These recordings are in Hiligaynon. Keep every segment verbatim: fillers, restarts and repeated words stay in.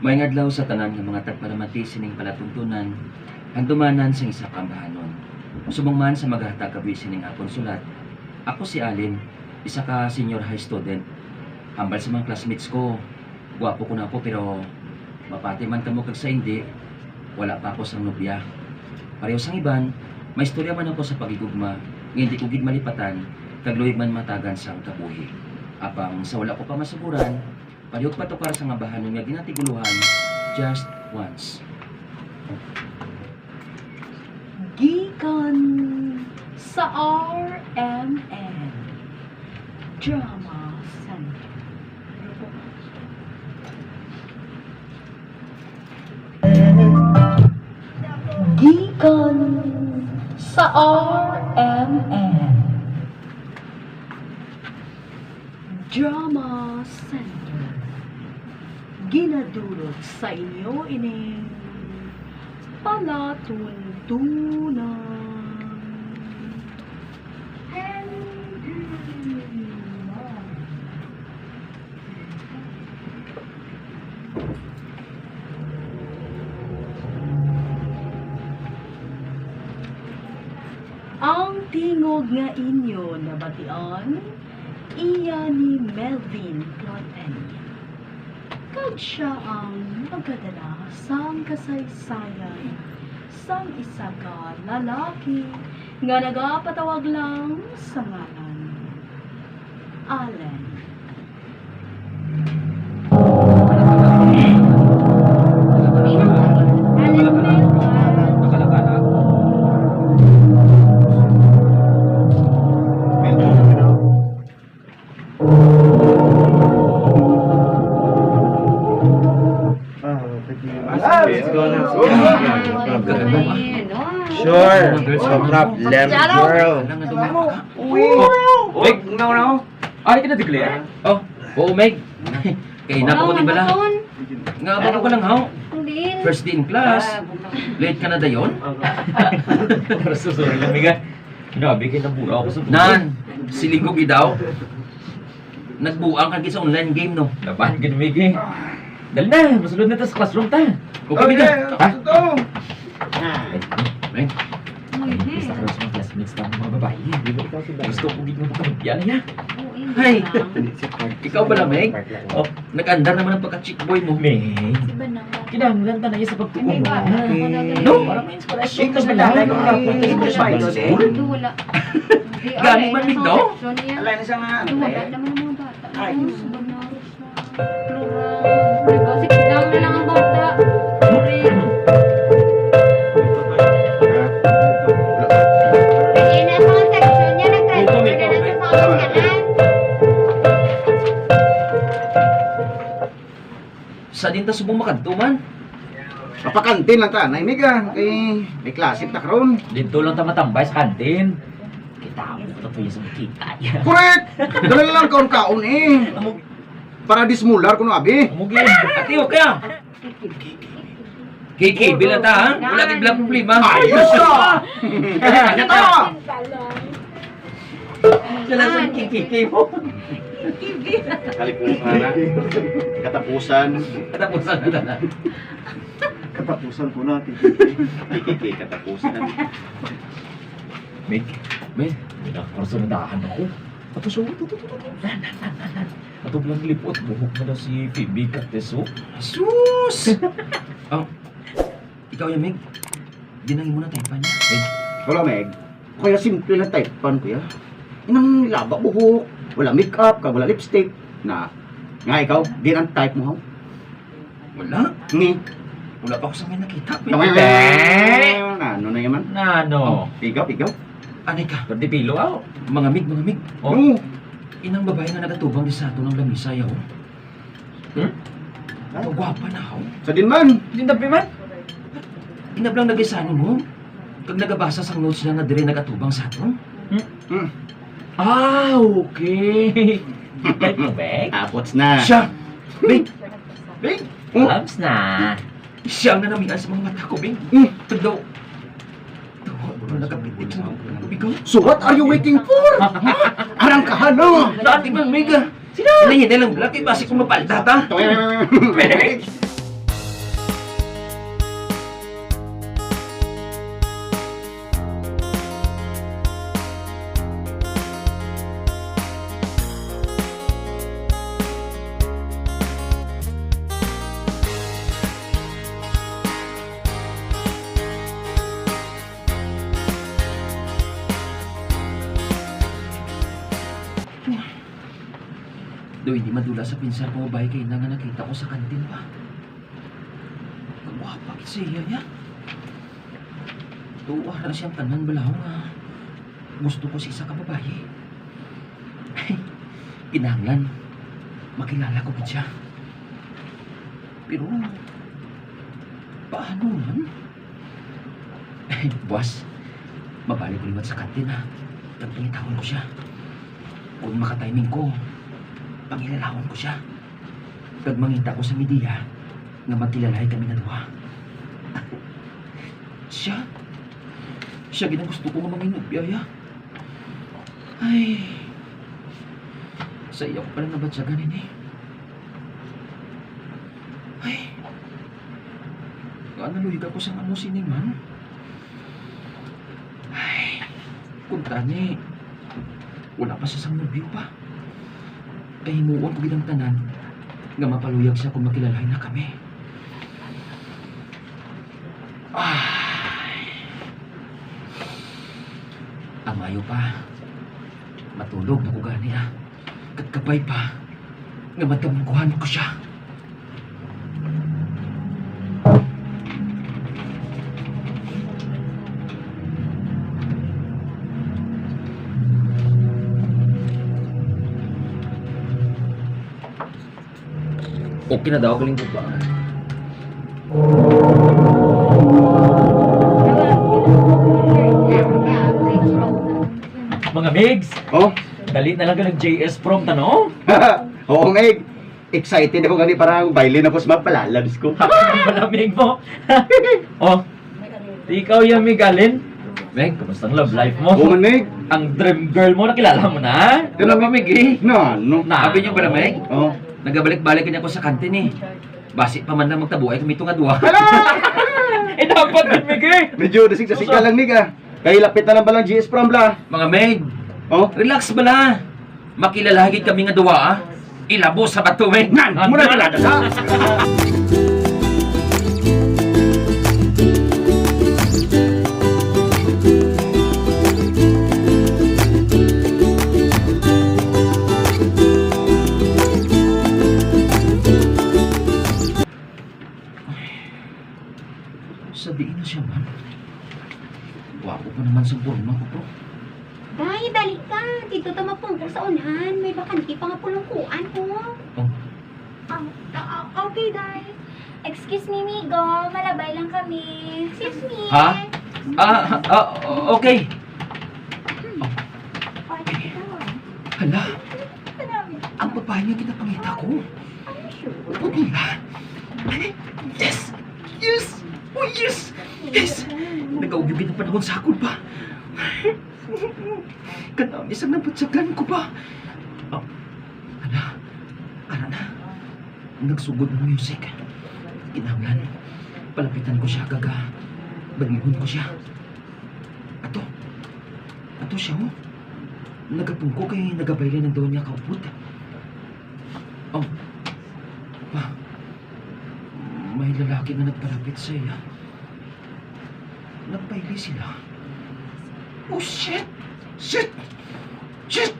Maayong adlaw sa tanan nga mga tagpalamati sining palatuntunan, Handumanan sang isa ka ambahanon. Subong man sa magahatag kabuhi sining akon sulat, ako si Allen, isa ka senior high student. Hambal sa mga classmates ko, guwapo ko na ako, pero mapati man kamo kag sa indi, wala pa ako sang nobya. Pareho sang iban, may istorya man ako sa paghigugma nga indi ko gid malipatan kag luyag man matagan sang kabuhi. Apang sa wala ko pa masuguran, palihog patukar sang ambahanon nga ginatigulohan, Just Once. Gikan sa R M N Drama Center. Gikan sa R M N Drama Center. Ginadulot sa inyo ining palatuntunan. Ang tingog nga inyo nabatian, iya ni Melvin Cloten. Kag sia ang magadala sang kasaysayan sang isa ka lalaki nga nagapatawag lang sa ngalan Allen. Sure, no problem, girl. Uy, Meg, no, no. Ari ka na declare? Oh, oo, Meg. Kay na ko din bala. Nga ba ko lang haw? First day in class. Late ka na dayon? Pero susunod lang, Meg, ah. Grabe, kay nabura ako sa Nan, siling ko gid daw. Nagbuang ka gid sa online game, no? Laban gid, Mig, eh. Dali na, masulod na ta sa classroom ta. Okay, Mig, ah. Ha? Totoo. Meg, gusto ko sa mga classmates ta, mga babae. Gusto ko gid mo pagkabigyan niya. Hay, ikaw pala, Meg? Oh, nag-andar naman ang pagka-chick boy mo. Meg, kinahanglan ta na iya sa pagtuon mo. No? Para may inspirasyon ka sa lahat. Wala. Gani man, Mig, no? Alay na siya nga. Wala naman ang mga bata. Ay. Plural. Diba? Sit down na lang ang bata. Boring. Kaya na sa mga section niya, nag-transfer na lang sa mga kanan. Sa din ta subong makadto man? Papakantin lang ta, Nay Miga. Kay may klase ta karon. Dito lang ta matambay sa kantin. Kita mo, tatuya sa makita. Correct! Dala na lang kaon-kaon eh. Para dismular kuno abi. Amo gyud. Ati, okay ah. K K, bila ta, ha? Wala gid lang problema. Ayos ka! Kaya ta! Sila sa K K mo. Kaliputan na. Katapusan. Katapusan na tanan. Katapusan ko na, K K. K K, katapusan. Mig, Mig, may nakakursunadahan ako. Ato siya, ato, ato, ato, ato. Nan, nan, nan, nan, nan. Ato lang lipot, buhok na daw si Phoebe Cactus, oh. Sus! Oh, ikaw yan, Mig. Di nang imo na type niya. Mig. Wala, Mig. Kaya simple lang type pan, kuya. Inang laba buhok, wala makeup, kag wala lipstick. Na, nga ikaw, di ang type mo, ha? Wala. Ni? Wala pa ko sa may nakita. Tama. Hindi. Nano na yaman? Nano? Oh, pigaw, pigaw. Anay ka. Pwede pilo, aw. Mga mig, mga mig. Oh. No. Inang babae nga nagatubang di sa ato ng lamisa, yaw. Hmm? Ang gwapa na, aw. Sa din man? Din tabi man? Inablang nagisano mo? Kag nagabasa sang notes niya nga dire nagatubang sa ato? Hmm? Hmm. Ah, okay. Type mo, Bek? Apots na. Siya! Bek! Bek! Oh. Labs na. Siya ang nanamian sa mga mata ko, Bing. Mm. Tudlo. Tuwa, bro, nakapitik sa mga mata ko, Bing. So what are you waiting for? Arang ka, halo! Dati man, Mega. Sino? Hinahinay lang, Black, eh, basi kung mapalda ta. Bek! Daw hindi madula sa pinsar ko nga babayi kay na nga nakita ko sa kantin pa. Kagwapa gid siya, ya. Tuwa ra siyang tanan balaw nga gusto ko sa isa ka babayi. Kinahanglan makilala ko gid siya. Pero paano man? Buwas, mabalik ko liwat sa kantin, ha. Kag pangitahon ko siya. Kung makatiming ko, pangilalahon ko siya. Kag mangita ko sa media nga magkilalahi kami nga duha. Siya? Siya gid ang gusto ko nga manginubya, ya. Ay. Sa iya ko pala nabatyagan ini. Ay. Nga naluhigan ko sang amo sini man. Ay. Kuntani, wala pa siya sang nobyo pa. Kay himuon ko gid ang tanan nga mapaluyag siya kung makilalahi na kami. Ay. Ang maayo pa, matulog na ko gani, ah. Kag kabay pa nga madamguhan ko siya. Okay na daw, galing ko pa. Mga migs, oh? Dali na lang ka nag-J S prom ta, no? Oo, Mig. Excited ako gani para ang baile na po sa mga palalabs ko. Malamig mo. Oh, ikaw yan, Mig Alin. Meg, kumusta ang love life mo? Oo man, Meg. Ang dream girl mo, nakilala mo na? Yun ang Meg, eh. Na, ano? Na, Abi niyo ba na, ano? Meg? Oh. Nagabalik-balik niya ko sa kantin, eh. Basi pa man lang magtabuay kami ito nga duwa. Hala! Eh, dapat din, Mig, eh. Medyo dasig-dasig ka lang, Mig, ah. Kay lapit na lang ba lang G S prom, bla? Mga Meg, oh? Relax bala. Makilalahi gid kami nga duwa, ah. Ilabo sa bato, eh. Nan, muna na lang, ha? Sa diin na siya man? Gwapo pa naman sa porma ko, bro. Day, dali ka. Dito ta mapungko sa unahan. May bakante pa nga pulungkuan, oh. Oh. Ah, ah, ah, okay, Day. Excuse me, migo. Malabay lang kami. Excuse me. Ha? Ah, ah, okay. Pwede ka. Hala, ang babae nga ginapangita ko. Are you sure? Putula. Yes! Yes! Oh, yes! Yes! Nagaugyog ang panahon sa akon pa. Kanami sang nabatyagan ko pa. Oh, ana, ana na. Nagsugod ang music. Kinahanglan, palapitan ko siya, kag, ah, balihon ko siya. Ato. Ato siya, oh. Nagapungko kay nagabayle ang daw niya kaupod. Oh. Pa. May lalaki nga nagpalapit sa iya. Nagbayle sila. Oh, shit! Shit! Shit!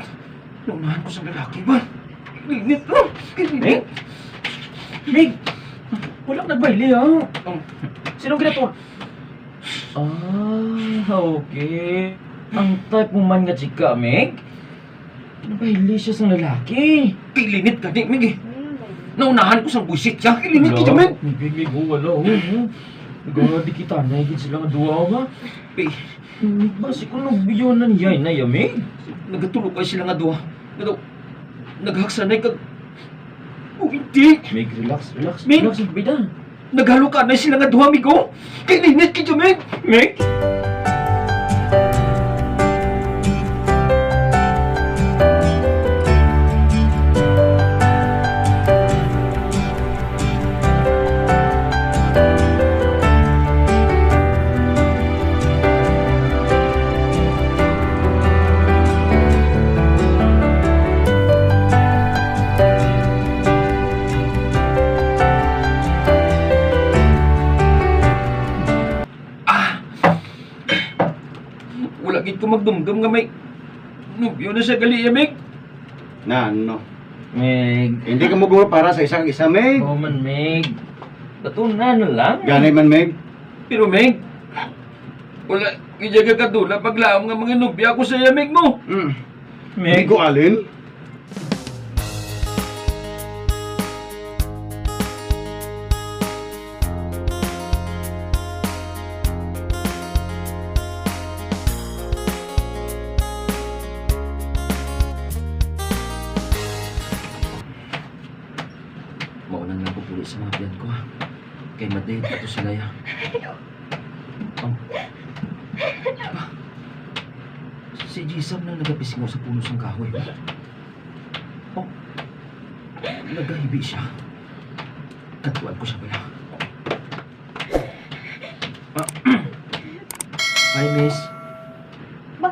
Naunahan ko sa lalaki ba? Init, oh! Init! Mig! Mig! Wala ka nagbayle, ha? Oh. Sinong ginatuwa? Ah, okay. Ang type mo man nga chika, Mig? Nabayle siya sang lalaki. Kilinit ka, di, Mig, eh. Naunahan ko sang buisit siya. Kilinit ka, Mig. Mig, Mig, oh, wala, oh, oh. Nagadikitanay gid sila nga duha, ba? Pi- Mig, basi kung nagbiyo na niya, na ya, Mig? Nagatulog kay sila nga duha. Nga daw, naghaksanay kag, oh, hindi. Mig, relax, relax, Mig. Relax, bida. Naghalukanay sila nga duha, migo. Kay init kay Jamel. Meg? Ah! Wala gid ko magdumdom nga may nobyo na siya gali, ya, Mig. Na ano? Meg. Hindi ka mo gulo para sa isa kag isa, Meg. Oo man, Meg. Bato na, na lang. Gani man, Meg. Pero, Meg, wala gid siya kakadula paglaom nga manginubya ako sa iya, Meg, mo. Mm. Meg. Amigo, alin? Mao lang lang ko puli sa mga biyan ko, ha. Kay madayog pa to sila, ya. Oh. Ah. Si Jisam na nagapisngo sa puno sang kahoy. Oh. Nagahibi siya. Kadtuan ko siya bala. Ah. Hi, miss. Ba?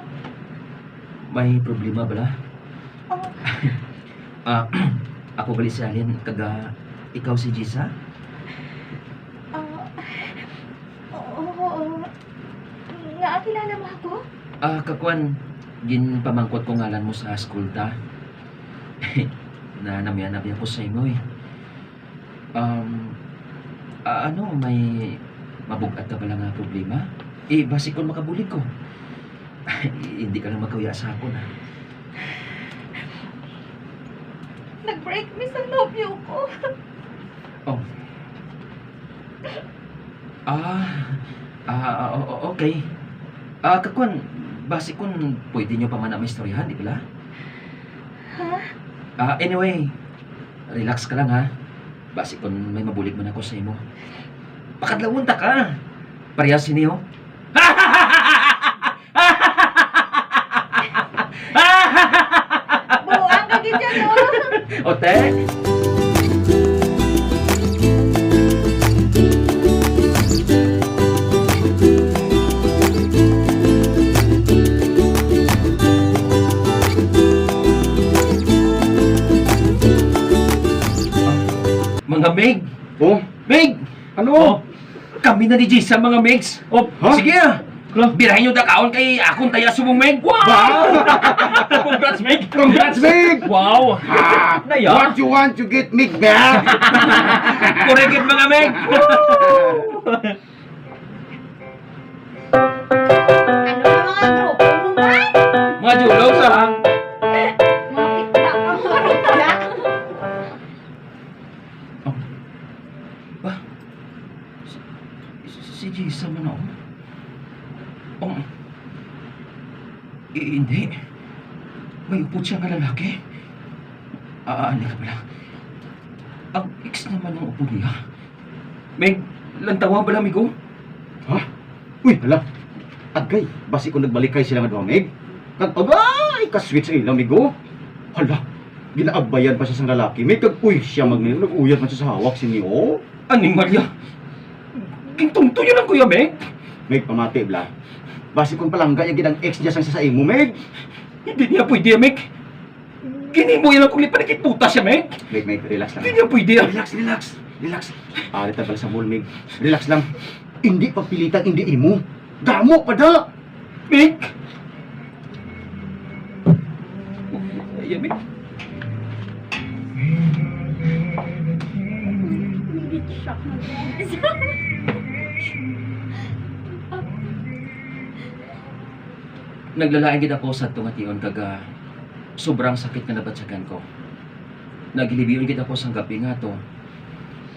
May problema bala? Oh. Ah, ako gali si Alin, kag, ah, ikaw si Jisa? Ah, oo, oo. Nga, kilala mo ako? Ah, kakwan, ginpamangkot ko ngalan mo sa school ta. Na, namyanabya ko sa imo, eh. Um, ah, ano, may mabug-at ka bala nga problema? Eh, basi kon makabulig ko. Hindi ka lang magkahuya sa akon, ah. Nag-break mi sa nobyo ko. Oh. Ah, ah, o-, o-, okay. Ah, kakwan, basi kon pwede nyo pa man na maistoryahan, di bala? Ha? Ah, anyway, relax ka lang, ha? Basi kon may mabulig man ako sa imo. Pakadlawon ta ka. Parehas sini, oh. Buang ka gid dyan, no? Ote? Mga Mig! Oh? Mig! Ano? Oh, kami na ni Jisa, mga Migs. Oh, ha? Sige, ah. Birahin yung dakaon kay akon taya subong, Mig. Wow! Ba? Congrats, Mig. Congrats, Mig. Wow. Ah, naya. What you want to get, Mig, ba? Correct, mga Mig. Ano na mga grupo mo, man? Mga julog, sa. Mga pitla, mga pitla. Oh. Ba? Si, si, si Jisa man ako. Oh. Eh, hindi. May upod siya nga lalaki. Ah, ah, ano ka pala? Ang ex naman ng upod niya. May lantawa pala, amigo. Ha? Uy, hala. Agay, basi kung nagbalikay sila nga duha, Meg. Kag, agay, ka-sweet sa ila, amigo. Hala, ginaagbayan pa siya sang lalaki, Meg. Kag, uy, siya mag-, nag-uyat man siya sa hawak, sini, oh. Animal ya. Gintungto yun ang kuya, Meg. Meg, pamati, bla. Basi kung palangga niya gid ang ex niya sang sa, sa imo, Meg. Hindi niya pwede, Meg. Ginimo yan akong lipanikit butas siya, Meg. Meg, Meg, relax lang. Hindi niya pwede, ah. Relax, relax, relax. Ah, dito pala sa mall, Meg. Relax lang. Hindi pagpilitang hindi imo. Damo pa da! Meg! Ayan, Meg. Shock na, guys. Naglalain gid ako sa tunga tion kag, ah, sobrang sakit nga nabatyagan ko. Nagilibion gid ako sang gab-i nga ato.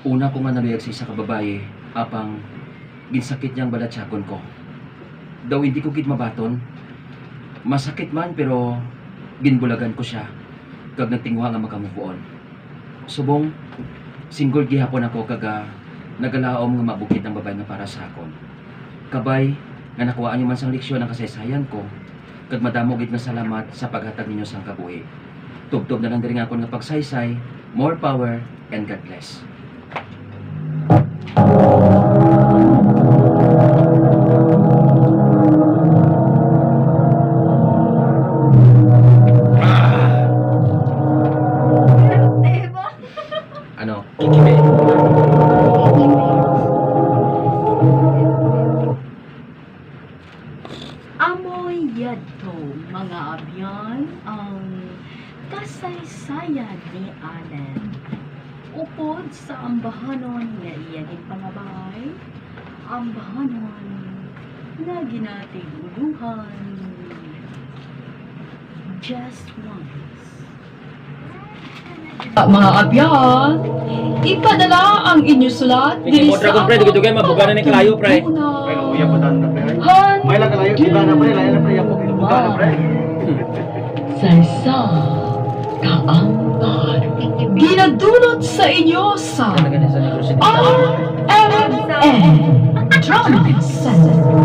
Una ko nga naluyag sa isa ka babayi, apang ginsakit niya ang balatyagon ko. Daw hindi ko gid mabaton. Masakit man, pero ginbulagan ko siya, kag nagtinguha nga maka-move on. Subong, single gihapon ako kag, ah, nagalaom nga mabukid ang babayi nga para sa akon. Kabay nga nakuhaan niyo man sang leksyon ang kasaysayan ko, kag madamo gid nga salamat sa paghatag ninyo sang kabuhi. Tubtob na lang diri nga akon nga pagsaysay. More power and God bless. Ano? Kikibe. Amo yadto, mga abyan, ang kas-, Kasaysayan ni Allen. Upod sa ambahanon nga iya ginpangabay, ambahanon nga ginatig-ulohan. Just once. Mga abyan, ipadala ang inyo sulat diri sa Dragon, pre, dugay-dugay, mabuga na ni kalayo, pre. Ay, uyab pa tanan, pre. May lang kalayo, buga na, pre. Lain na, pre. Ako, buga na, pre. Sa isa ka ang ginadulot sa inyo sa R M N Drama Center.